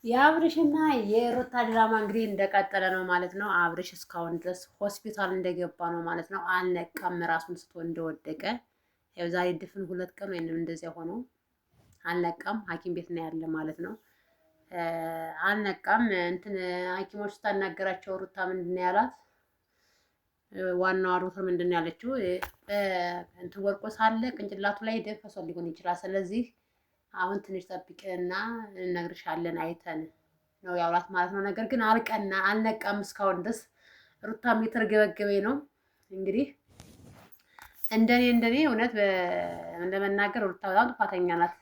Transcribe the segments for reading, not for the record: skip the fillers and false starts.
የአብርሽና የሩታ ድራማ እንግዲህ እንደቀጠለ ነው ማለት ነው። አብርሽ እስካሁን ድረስ ሆስፒታል እንደገባ ነው ማለት ነው። አልነቃም፣ ራሱን ስቶ እንደወደቀ ያው ዛሬ ድፍን 2 ቀን ወይንም እንደዚያ ሆኖ አልነቃም። ሐኪም ቤት ነው ያለ ማለት ነው። አልነቃም። እንትን ሐኪሞች ስታናገራቸው ሩታ ምንድን ነው ያላት? ዋናዋ ዶክተር ምንድን ነው ያለችው? እንትን ወርቆ ሳለ ቅንጭላቱ ላይ ደም ፈሶ ሊሆን ይችላል። ስለዚህ አሁን ትንሽ ጠብቂና እንነግርሻለን አይተን ነው ያውላት ማለት ነው። ነገር ግን አልቀና አልነቃም እስካሁን ድረስ ሩታም እየተርገበገበ ነው። እንግዲህ እንደኔ እንደኔ እውነት እንደመናገር ሩታ በጣም ጥፋተኛ ናት።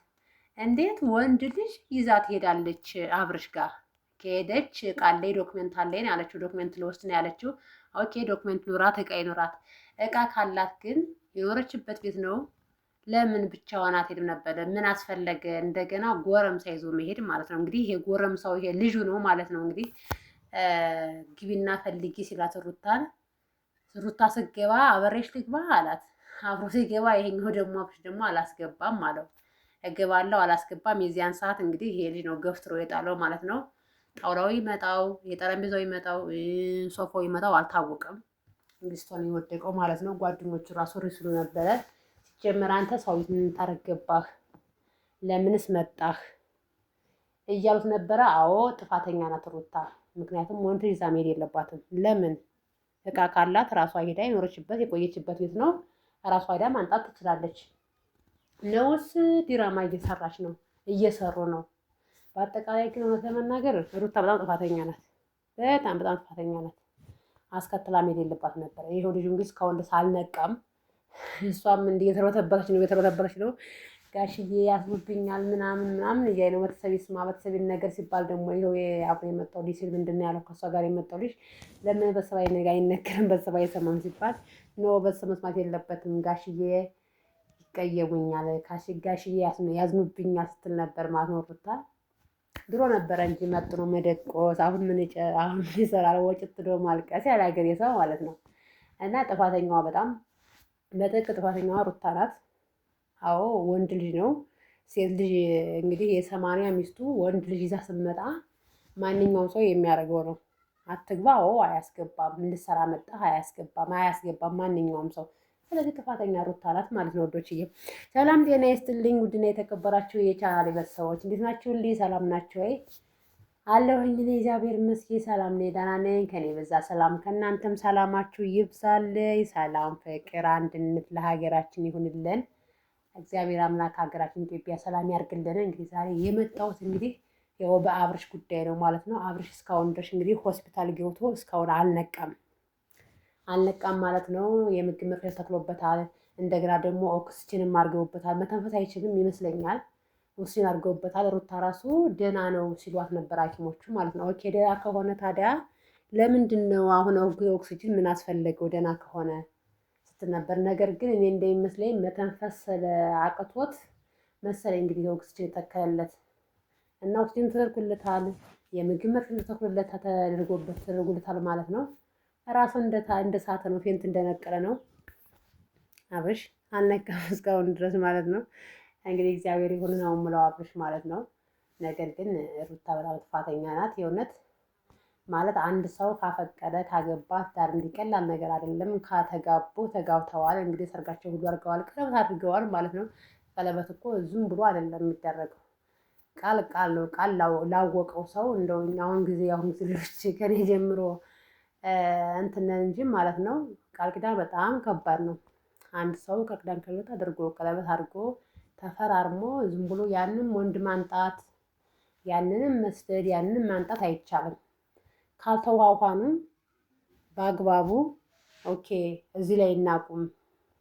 እንዴት ወንድ ልጅ ይዛ ትሄዳለች አብርሽ ጋር? ከሄደች እቃ አለኝ document አለኝ ያለችው፣ document ልወስድ ነው ያለችው። Okay document ኑራት እቃ ይኑራት። እቃ ካላት ግን የኖረችበት ቤት ነው። ለምን ብቻዋን አትሄድም ነበረ? ምን አስፈለገ? እንደገና ጎረምሳ ይዞ መሄድ ማለት ነው። እንግዲህ ይሄ ጎረምሳው ይሄ ልጁ ነው ማለት ነው። እንግዲህ ግቢና ፈልጊ ሲላት ሩታን፣ ሩታ ስገባ አበሬሽ ልግባ አላት። አብሮ ሲገባ ይሄኛው ደግሞ አብርሽ ደግሞ አላስገባም አለው። እገባለሁ አላስገባም። የዚያን ሰዓት እንግዲህ ይሄ ልጅ ነው ገፍትሮ የጣለው ማለት ነው። ጣውላው ይመጣው፣ የጠረጴዛው ይመጣው፣ ሶፋው ይመጣው አልታወቀም። እንግዲህ ስቶን የወደቀው ማለት ነው። ጓደኞቹ ራሱ ሪስሉ ነበረ። ሲጀመር አንተ ሰው ቤት ምን ታረገባህ? ለምንስ መጣህ? እያሉት ነበረ። አዎ ጥፋተኛ ናት ሩታ። ምክንያቱም ወንድ ይዛ መሄድ የለባትም። ለምን እቃ ካላት ራሷ ሄዳ የኖረችበት የቆየችበት ቤት ነው። ራሷ ሄዳ ማንጣት ትችላለች። ነውስ ዲራማ እየሰራች ነው፣ እየሰሩ ነው። በአጠቃላይ ግን እውነት ለመናገር ሩታ በጣም ጥፋተኛ ናት። በጣም በጣም ጥፋተኛ ናት። አስከትላ መሄድ የለባት ነበረ። ይኸው ልጁ እንግዲህ እስካሁን ድረስ አልነቃም። እሷም እንዲህ እየተርበተበተች ነው እየተርበተበተች ነው። ጋሽዬ ያስቡብኛል ምናምን ምናምን እያለ ነው። ቤተሰብ ይስማ ቤተሰብ ነገር ሲባል ደግሞ ይኸው አብሮ የመጣው ልጅ ሲል ምንድን ነው ያለው? ከእሷ ጋር የመጣው ልጅ ለምን ቤተሰብ አይነገርም ቤተሰብ አይሰማም ሲባል no ቤተሰብ መስማት የለበትም ጋሽዬ ይቀየሙኛል፣ ጋሽዬ ያዝኑብኛል ስትል ነበር ማለት ነው ሩታ። ድሮ ነበረ እንጂ መጥኖ መደቆስ፣ አሁን ምን አሁን ይሰራል ወጭት ዶ ማልቀስ ያለ ሀገሬ ሰው ማለት ነው። እና ጥፋተኛዋ በጣም በጥብቅ ጥፋተኛዋ ሩታ ናት። አዎ ወንድ ልጅ ነው። ሴት ልጅ እንግዲህ የሰማንያ ሚስቱ ወንድ ልጅ ይዛ ስትመጣ ማንኛውም ሰው የሚያደርገው ነው። አትግባ፣ አዎ አያስገባም። እንድትሰራ መጣህ፣ አያስገባም፣ አያስገባም ማንኛውም ሰው። ስለዚህ ጥፋተኛ ሩታ ናት ማለት ነው። ወዶችዬ ሰላም ጤና ይስጥልኝ። ውድና የተከበራችሁ የቻናሌ ቤተሰቦች እንዴት ናችሁ? ልኝ ሰላም ናችሁ ወይ? አለሁኝ እኔ እግዚአብሔር ይመስገን ሰላም ነኝ፣ ደህና ነኝ። ከኔ በዛ ሰላም ከእናንተም ሰላማችሁ ይብዛልኝ። ሰላም፣ ፍቅር፣ አንድነት ለሀገራችን ይሁንልን። እግዚአብሔር አምላክ ሀገራችን ኢትዮጵያ ሰላም ያርግልን። እንግዲህ ዛሬ የመጣሁት እንግዲህ ያው በአብርሽ ጉዳይ ነው ማለት ነው። አብርሽ እስካሁን ድረስ እንግዲህ ሆስፒታል ገብቶ እስካሁን አልነቃም አልነቃም ማለት ነው። የምግብ መፍጫ ተክሎበታል። እንደገና ደግሞ ኦክስጅንም አድርገውበታል። መተንፈስ አይችልም ይመስለኛል። ኦክስጅን አድርገውበታል። ሩታ ራሱ ደህና ነው ሲሏት ነበር ሐኪሞቹ ማለት ነው። Okay ደህና ከሆነ ታዲያ ለምንድን ነው አሁን ኦክስጅን ምን አስፈለገው ደህና ከሆነ ስትል ነበር። ነገር ግን እኔ እንደሚመስለኝ መተንፈስ አቅቶት መሰለኝ እንግዲህ ኦክስጅን የተከለለት እና ኦክስጅን ተደርጎለታል። የምግብ መርፌ ተተክሎለት ተደርጎበት ተደርጎለታል ማለት ነው። ራሱ እንደ ሳተ ነው፣ faint እንደነቀለ ነው። አብርሽ አልነቃም እስካሁን ድረስ ማለት ነው። እንግዲህ እግዚአብሔር ይሁን ነው የምለው አብርሽ ማለት ነው። ነገር ግን ሩታ በጣም ጥፋተኛ ናት። የእውነት ማለት አንድ ሰው ካፈቀረ ካገባ ትዳር እንዲቀላል ነገር አይደለም። ከተጋቡ ተጋብተዋል፣ እንግዲህ ሰርጋቸው ሁሉ አድርገዋል፣ ቀለበት አድርገዋል ማለት ነው። ቀለበት እኮ ዝም ብሎ አይደለም የሚደረገው። ቃል ቃል ነው። ቃል ላወቀው ሰው እንደው አሁን ጊዜ አሁን ጊዜ ልጆች ከኔ ጀምሮ እንትን ነን እንጂ ማለት ነው። ቃል ኪዳን በጣም ከባድ ነው። አንድ ሰው ቃል ኪዳን ቀለበት አድርጎ ቀለበት አድርጎ ተፈራርሞ ዝም ብሎ ያንም ወንድ ማንጣት ያንንም መስደድ ያንንም ማንጣት አይቻልም። ካልተዋኋኑ በአግባቡ okay፣ እዚህ ላይ እናቁም።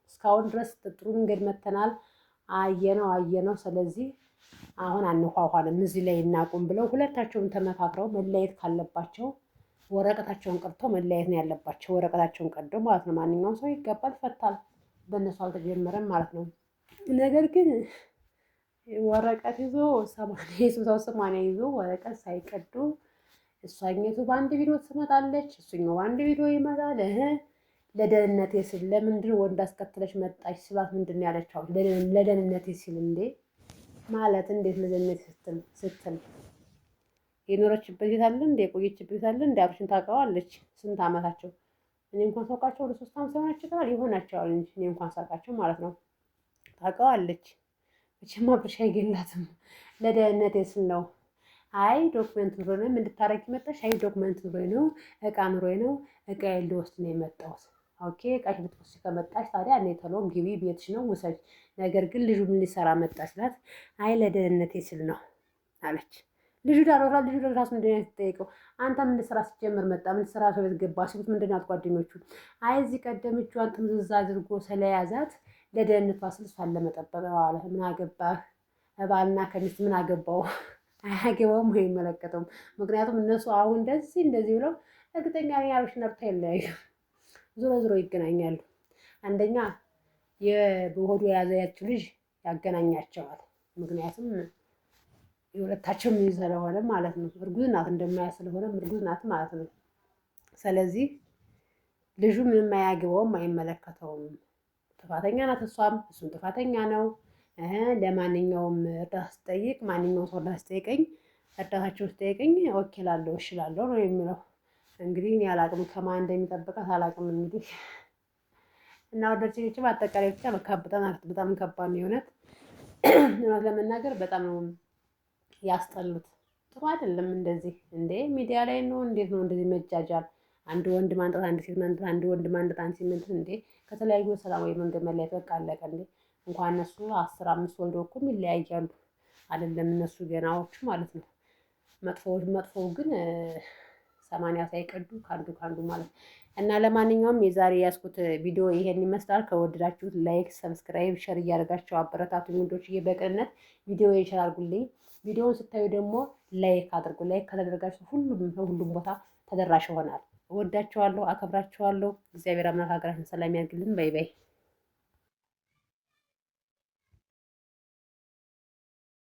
እስካሁን ድረስ ጥሩ መንገድ መተናል። አየነው አየነው። ስለዚህ አሁን አንኋኋንም፣ እዚህ ላይ እናቁም ብለው ሁለታቸውም ተመካክረው መለየት ካለባቸው ወረቀታቸውን ቀድቶ መለያየት ነው ያለባቸው። ወረቀታቸውን ቀዶ ማለት ነው። ማንኛውም ሰው ይገባል፣ ፈታል። በእነሱ አልተጀመረም ማለት ነው። ነገር ግን ወረቀት ይዞ ሰው 80 ይዞ ወረቀት ሳይቀዱ እሷኛቱ በአንድ ቪዲዮ ትመጣለች፣ እሱኛው በአንድ ቪዲዮ ይመጣል። እህ ለደህንነቴ ስል ለምንድን ወንድ አስከትለሽ መጣች ስላት ምንድን ነው ያለችው? ለደህንነቴ ሲል እንዴ ማለት እንዴት ለደህንነቴ ስትል ስትል የኖረችበት ቤት አለ እንደ የቆየችበት ቤት አለ እንደ አብርሽን ታውቀዋለች። ስንት አመታቸው? እኔ እንኳን ሳውቃቸው ወደ 3 አመት ይሆናቸዋል ይሆናቸዋል እንጂ እኔ እንኳን ሳውቃቸው ማለት ነው። ታውቀዋለች። መቼም አብርሽ አይገላትም። ለደህንነቴ ስል ነው። አይ document ኑሮኝ ነው። ምን ልታረጊ መጣሽ? አይ document ኑሮኝ ነው፣ እቃ ኑሮኝ ነው፣ እቃ ልወስድ ነው የመጣሁት። Okay እቃሽ ልትወስጂ ከመጣሽ ታዲያ እኔ ቶሎ ግቢ፣ ቤትሽ ነው ውሰጅ። ነገር ግን ልጁ ምን ሊሰራ መጣ ስላት፣ አይ ለደህንነቴ ስል ነው አለች። ልጁ ዳሮራ ልጁ ራሱ ምንድን ነው የተጠየቀው? አንተ ምን ልትሰራ ሲጀምር መጣ? ምን ልትሰራ ሰው ቤት ገባ ሲሉት ምንድን ነው ጓደኞቹ? አይ እዚህ ቀደም እጇን ጥምዝዝ አድርጎ ስለያዛት ለደህንነቷ ስል እሷን ለመጠበቅ ነው አለ። ምን አገባህ? ባልና ከሚስት ምን አገባው? አያገባውም ወይ አይመለከተውም። ምክንያቱም እነሱ አሁን እንደዚህ እንደዚህ ብለው እርግጠኛ ነኝ አብርሽና ሩታ ይለያዩ፣ ዞሮ ዞሮ ይገናኛሉ። አንደኛ በሆዱ የያዘ ያችው ልጅ ያገናኛቸዋል። ምክንያቱም የሁለታቸው የሚይዝ ስለሆነ ማለት ነው። እርጉዝ ናት እንደማያ ስለሆነ እርጉዝ ናት ማለት ነው። ስለዚህ ልጁ ምንም አያገባውም፣ አይመለከተውም። ጥፋተኛ ናት እሷም፣ እሱም ጥፋተኛ ነው። ለማንኛውም እርዳታ ስጠይቅ ማንኛውም ሰው እርዳታ ስጠይቀኝ እርዳታቸው ስጠይቀኝ okay እላለሁ፣ እሺ እላለሁ ነው የሚለው። እንግዲህ እኔ አላቅም ከማን እንደሚጠብቃት አላቅም። እንግዲህ እና ወደች በአጠቃላይ ብቻ በጣም በጣም ከባድ ነው የእውነት እውነት ለመናገር በጣም ነው ያስጠሉት። ጥሩ አይደለም እንደዚህ እንዴ! ሚዲያ ላይ ነው እንዴት ነው እንደዚህ መጃጃል? አንድ ወንድ ማንጣት፣ አንድ ሴት ማንጣት፣ አንድ ወንድ ማንጣት፣ አንድ ሴት ማንጣት። እንዴ ከተለያዩ ሰላማዊ መንገድ መለያየት በቃ አለቀ እንዴ! እንኳን እነሱ 10 5 ወልደው እኮ ይለያያሉ። አይደለም እነሱ ገናዎቹ ማለት ነው። መጥፎ መጥፎ ግን 80 ሳይቀዱ ከአንዱ ከአንዱ ማለት ነው። እና ለማንኛውም የዛሬ ያስኩት ቪዲዮ ይሄን ይመስላል። ከወደዳችሁት like፣ subscribe፣ share እያደረጋችሁ አበረታቱኝ ውዶች። በቅንነት ቪዲዮ share አድርጉልኝ። ቪዲዮውን ስታዩ ደግሞ like አድርጉ። Like ከተደረጋችሁ ሁሉም ሁሉም ቦታ ተደራሽ ይሆናል። እወዳችኋለሁ፣ አከብራችኋለሁ። እግዚአብሔር አምላክ ሀገራችን ሰላም ያድርግልን። Bye bye።